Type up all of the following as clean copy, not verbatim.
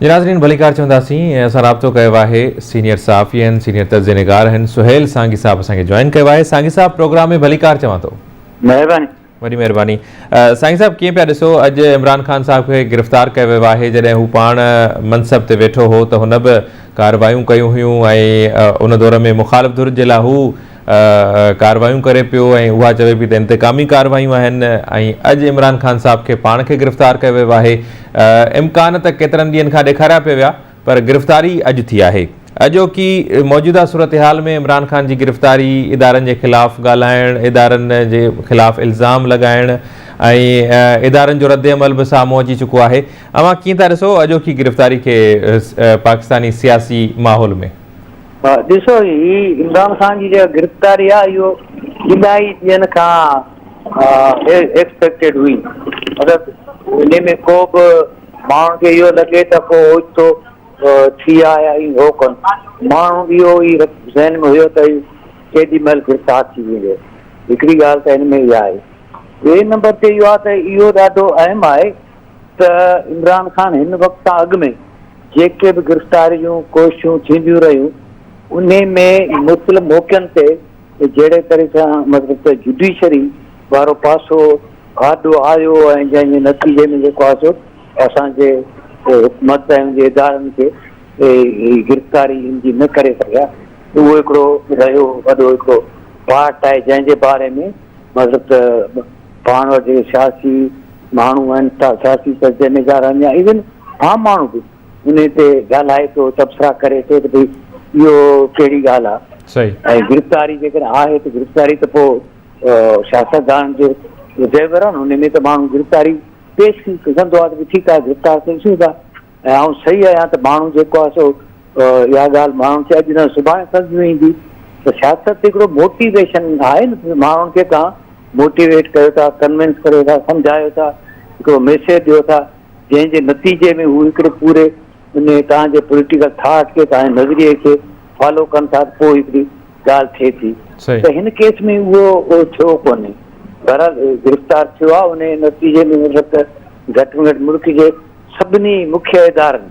جي ناظرين ڀليڪار چونداسين ۽ اسان رابطو ڪيو آهي سينيئر صحافي آهن سينيئر تجزيه نگار آهن سهيل سانگي صاحب اسان کي جوائن ڪيو آهي سانگي صاحب پروگرام ۾ ڀليڪار چوان ٿو. مهرباني. وڏي مهرباني سائين صاحب ڪيئن پيا ڏسو اڄ عمران خان صاحب کي گرفتار ڪيو ويو آهي جڏهن هو پاڻ منصب تي ويٺو هو ته هن به ڪارروايون ڪيون هيون ۽ ان دور ۾ مخالف ڌر جي لاء هو ڪارروايون ڪري پيو ۽ اها چوي پئي ته انتقامي ڪارروايون آهن ۽ اڄ عمران خان صاحب کي پاڻ کي گرفتار ڪيو ويو آهي امڪان ته ڪيترن ڏينهن کان ڏيکاريا پئي ويا پر گرفتاري اڄ ٿي آهي. اڄوڪي موجوده صورتحال ۾ عمران خان جي گرفتاري، ادارن جي خلاف ڳالهائڻ، ادارن جي خلاف الزام لڳائڻ ۽ ادارن جو ردعمل به سامهون اچي چڪو آهي. اوهان ڪيئن ٿا ڏسو اڄوڪي گرفتاري کي پاڪستاني سياسي ماحول ۾؟ ڏسو هي عمران خان جي جيڪا گرفتاري آهي اهو الاهي ڏينهن کان ايڪسپيڪٽيڊ هئي مطلب انهي ۾ ڪو به ماڻهن کي اهو لڳي ته ڪو اوچتو ٿي آ يا ائين هو ڪونه. ماڻهو اهو ئي ذهن ۾ هيو ته هي ڪيڏي مهل گرفتار ٿي ويندو. هڪڙي ڳالهه ته هن ۾ اها آهي. ٻئي نمبر تي اهو آهي ته اهو ڏاڍو اهم آهي ته عمران خان هن وقت کان اڳ ۾ جيڪي به گرفتاري جون ڪوششون ٿينديون رهيون انهي ۾ مختلف موقعن تي جهڙي طرح سان مطلب ته جڊيشري وارو پاسو آڏو آيو ۽ جنهن جي نتيجي ۾ جيڪو آهي سو اسان جي حڪومت ۽ ان جي ادارن کي گرفتاري ان جي نه ڪري سگهيا اهو هڪڙو رهيو وڏو هڪڙو پارٽ آهي جنهن جي باري ۾ مطلب ته پاڻ وٽ جيڪي سياسي ماڻهو آهن سياسي تجزيه نگار آهن يا ايون عام ماڻهو به ان تي ڳالهائي ٿو تبصرا ڪري ٿو ته ڀئي اهو ڪهڙي ڳالهه آهي ۽ گرفتاري جيڪڏهن آهي ته گرفتاري ته پوء سياستدان جو زيور آهي نه ان ۾ ته ماڻهو گرفتاري پيش ڪندو آهي ته ٺيڪ آهي گرفتار ته ڏسون ٿا ۽ آئون صحيح آهيان ته ماڻهو جيڪو آهي سو اها ڳالهه ماڻهن کي اڄ نه سڀاڻي سمجهه ۾ ايندي ته سياست هڪڙو موٽيويشن آهي نه ماڻهن کي توهان موٽيويٽ ڪيو ٿا ڪنوينس ڪريو ٿا سمجهايو ٿا هڪڙو ميسيج ڏيو ٿا جنهن جي نتيجي ۾ هو هڪڙي پوري ان توهان جي پوليٽيڪل ٿاٽ کي توهان جي نظريي کي فالو ڪن ٿا ته پوء هڪڙي ڳالهه ٿئي ٿي ته هن ڪيس ۾ اهو ٿيو ڪونهي بهرحال گرفتار ٿيو آهي ان جي نتيجي ۾ مطلب ته گهٽ ۾ گهٽ ملڪ جي سڀني مکيه ادارن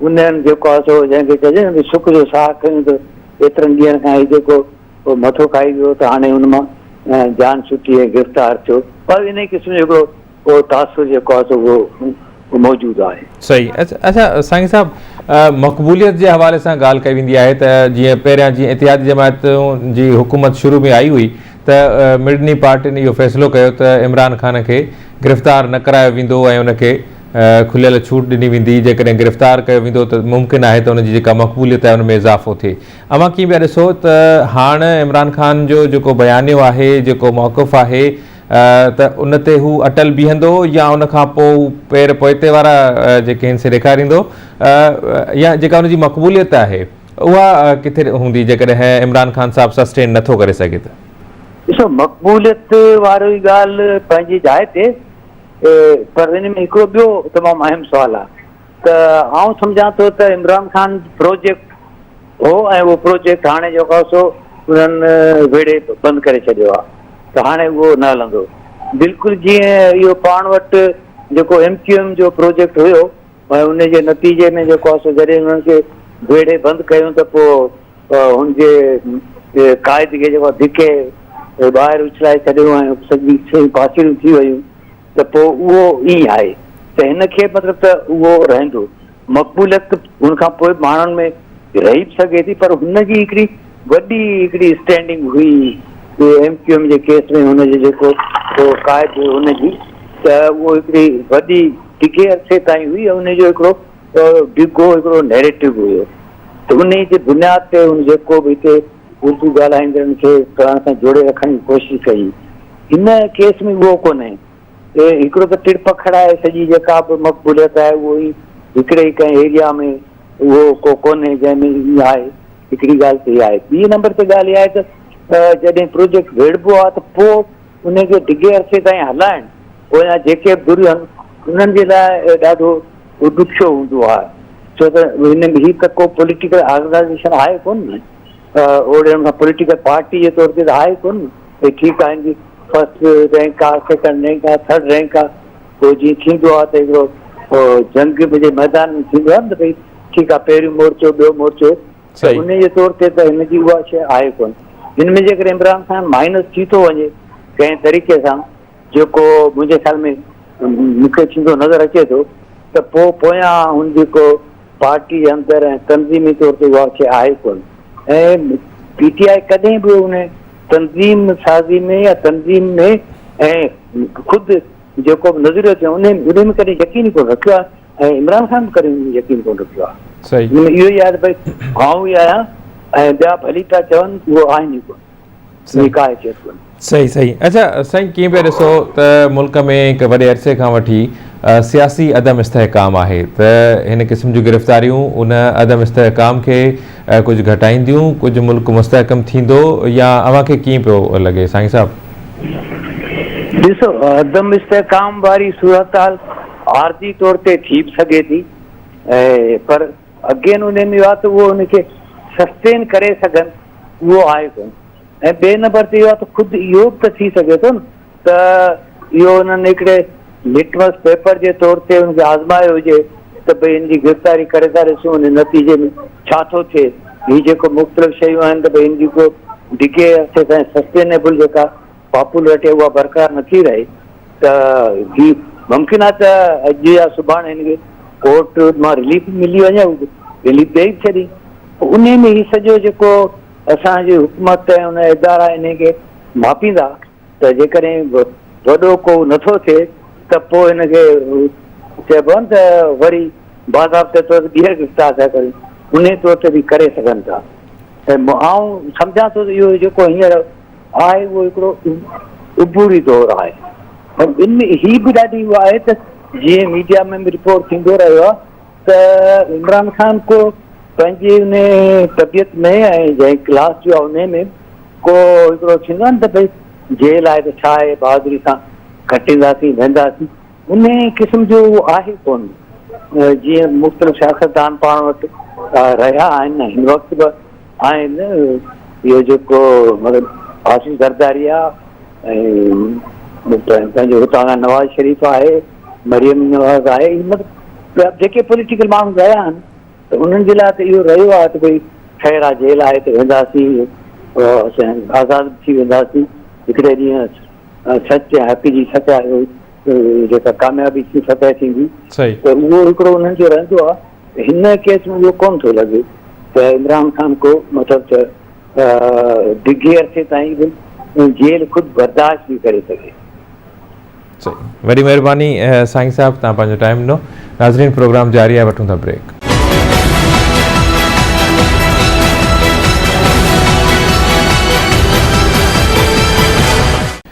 انهن جيڪو آهي سو جنهن کي چئجي نه سک جو ساهه کنيو ته ايترن ڏينهن کان هي جيڪو مٿو کائي ويو ته هاڻي ان مان جان ڇٽي ۽ گرفتار ٿيو پر انهي قسم جو هڪڙو اهو تاثر جيڪو آهي سو اهو موجود آهي. صحيح اڇا سائين صاحب مقبوليت جي حوالي سان ڳالهه ڪئي ويندي آهي ته جيئن پهريان جيئن اتحادي جماعتن جي حڪومت شروع ۾ آئي هئي ته مڙني پارٽين اهو فيصلو ڪيو ته عمران خان کي گرفتار نه ڪرايو ويندو ۽ ان کي کليل ڇوٽ ڏني ويندي جيڪڏهن گرفتار ڪيو ويندو ته ممڪن آهي ته ان جي جيڪا مقبوليت آهي ان ۾ اضافو ٿئي اوهان ڪيئن پيا ڏسو ته هاڻ عمران خان جو جيڪو بيانيو آهي جيڪو موقف آهي ته ان تي هو اٽل بيهندو يا ان کان پوء هو پير پوئتي وارا جيڪي هن سي ڏيکاريندو يا جيڪا ان جي مقبوليت آهي اها ڪٿي هوندي جيڪڏهن عمران خان صاحب سسٽين نٿو ڪري سگهي ته. ڏسو مقبوليت واري ڳالهه پنهنجي جاء تي پر ان ۾ هڪڙو ٻيو تمام اهم سوال آهي ته آئون سمجهان ٿو ته عمران خان پروجيڪٽ هو ۽ اهو پروجيڪٽ هاڻي جيڪو آهي سو انهن ويڙهي بند ڪري ڇڏيو آهي ته هاڻي اهو نه هلندو. بلڪل جيئن اهو پاڻ وٽ جيڪو ايم ڪيو ايم جو پروجيڪٽ هيو ۽ ان جي نتيجي ۾ جيڪو آهي سو جڏهن انهن کي ويڙهي بند ڪيون ته پوء هن جي قائد کي جيڪو آهي ڌڪي ٻاهر اڇلائي ڇڏيو ۽ سڄي شيون پاسيريون ٿي ويون ته پوء اهو ائين آهي ته هن کي مطلب ته اهو رهندو. مقبوليت ان کان پوء ماڻهن ۾ رهي به سگهي ٿي پر هن جي هڪڙي وڏي هڪڙي اسٽينڊنگ هئي ايم ڪيو ايم جي ڪيس ۾ هن جي جيڪو قائد هيو هن جي ته اهو هڪڙي وڏي ڊگهي عرصي تائين هئي ۽ ان جو هڪڙو ڊگهو هڪڙو نيريٽو هيو ته ان جي بنياد تي هن جيڪو به هتي اردو ڳالهائيندڙن کي پاڻ سان جوڙي رکڻ جي ڪوشش ڪئي هن ڪيس ۾ اهو ڪونهي هڪڙو ته ٽڙ پکڙ آهي سڄي جيڪا به مقبوليت آهي اهو ئي هڪڙي ئي ڪنهن ايريا ۾ اهو ڪو ڪونهي جنهن ۾ ائين آهي هڪڙي ڳالهه ته اها آهي ٻي نمبر تي ڳالهه اها آهي ته جڏهن پروجيڪٽ ويڙهبو آهي ته پوء ان کي ڊگهي عرصي تائين هلائڻ پويان جيڪي به ڌريون آهن انهن جي لاء ڏاڍو ڏکيو هوندو آهي ڇو ته هن ۾ هي ته ڪو پوليٽيڪل آرگنائيزيشن آهي ڪونه نه اوڙي ان کان پوليٽيڪل پارٽي جي طور تي ته آهي ڪونه ڀئي ٺيڪ آهي جي فرسٽ رينڪ آ سيڪنڊ رينڪ آ ٿرڊ رينڪ آ پوء جيئن ٿيندو آ ته هڪڙو جنگ جي ميدان ۾ ٿيندو آهي نه ته ڀئي ٺيڪ آهي پهريون مورچو ٻيو مورچو ته ان جي طور تي ته هن جي اها شيء آهي ڪونه. هن ۾ جيڪڏهن عمران خان مائنس ٿي ٿو وڃي ڪنهن طريقي سان جيڪو منهنجي خيال ۾ مون کي ٿيندو نظر اچي ٿو ته پوء پويان هن جي ڪو پارٽي جي اندر ۽ تنظيمي طور تي اها شيء آهي ڪونه ۽ پي ٽي آء ڪڏهن به ان تنظيم سازي ۾ يا تنظيم ۾ ۽ خود جيڪو به نظريو اچي ان ۾ ڪڏهن يقين ئي ڪونه رکيو آهي ۽ عمران خان به ڪڏهن ان ۾ يقين ڪونه رکيو آهي. صحيح. ان ۾ اهو ئي آهي ته ڀئي آئون ئي آهيان ۽ ٻيا ڀلي پيا چون اهو آهن ئي ڪونه. ان جي ڪا حيثيت ڪونهي. صحيح صحيح اڇا سائين ڪيئن پيا ڏسو ته ملڪ ۾ هڪ وڏي عرصي کان وٺي سياسي عدم استحڪام آهي ته هن قسم جون گرفتاريون ان عدم استحڪام کي ڪجهه گهٽائينديون ڪجهه ملڪ مستحڪم ٿيندو يا اوهان کي ڪيئن پيو لڳي سائين صاحب؟ ڏسو عدم استحڪام واري صورتحال عارضي طور تي ٿي به سگهي ٿي ۽ پر اگين ان ۾ اهو آهي ته اهو ان کي سسٽين ڪري سگهن اهو آهي ڪونه ۽ ٻئي نمبر تي اهو آهي ته خود اهو به ته ٿي سگهي ٿو نه ته اهو انهن هڪڙي لٽمس پيپر جي طور تي ان کي آزمايو هجي ته ڀئي هن جي گرفتاري ڪري ٿا ڏسون ان نتيجي ۾ ڇا ٿو ٿئي هي جيڪو مختلف شيون آهن ته ڀئي هن جي ڪو ڊگهي عرصي تائين سسٽينيبل جيڪا پاپولرٽي اها برقرار نٿي رهي ته هي ممڪن آهي ته اڄ يا سڀاڻي هن کي ڪورٽ مان رليف ملي وڃي رليف ڏئي به ڇڏي انهي ۾ هي سڄو جيڪو اسان جي حڪومت ۽ ان ادارا انهي کي ماپيندا ته جيڪڏهن وڏو ڪو نٿو ٿئي ته پوء هن کي چئبو آهي نه ته وري باضابطه طور تي ٻيهر گرفتار ٿا ڪريون انهي طور تي به ڪري سگهن ٿا ۽ آئون سمجهان ٿو ته اهو جيڪو هينئر آهي اهو هڪڙو عبوري دور آهي پر ان ۾ هي به ڏاڍي اها آهي ته جيئن ميڊيا ۾ به رپورٽ ٿيندو رهيو آهي ته عمران خان ڪو پنهنجي ان طبيعت ۾ ۽ جنهن ڪلاس جو آهي ان ۾ ڪو هڪڙو ٿيندو آهي نه ته ڀئي جيل آهي ته ڇا آهي بهادري سان کٽينداسين وينداسين ان قسم جو اهو آهي ڪونه جيئن مختلف سياستدان پاڻ وٽ رهيا آهن هن وقت به آهن اهو جيڪو مطلب آصف زرداري آهي ۽ پنهنجو هتان کان نواز شريف آهي مريم نواز آهي مطلب جيڪي پوليٽيڪل ماڻهو رهيا آهن ته انهن جي لاء ته اهو رهيو آهي ته ڀئي خير آهي جيل آهي ته وينداسين آزاد ٿي وينداسين هڪڙي ڏينهن سچ ۽ حق جي فتح جيڪا ڪاميابي ٿي فتح ٿيندي ته اهو هڪڙو انهن جو رهندو آهي هن ڪيس ۾ اهو ڪونه ٿو لڳي ته عمران خان ڪو مطلب ته ڊگهي عرصي تائين به جيل خود برداشت به ڪري سگهي. صحيح وڏي مهرباني سائين صاحب تان پنهنجو ٽائيم ڏنو ناظرين پروگرام جاري آهي وٺون ٿا بريڪ.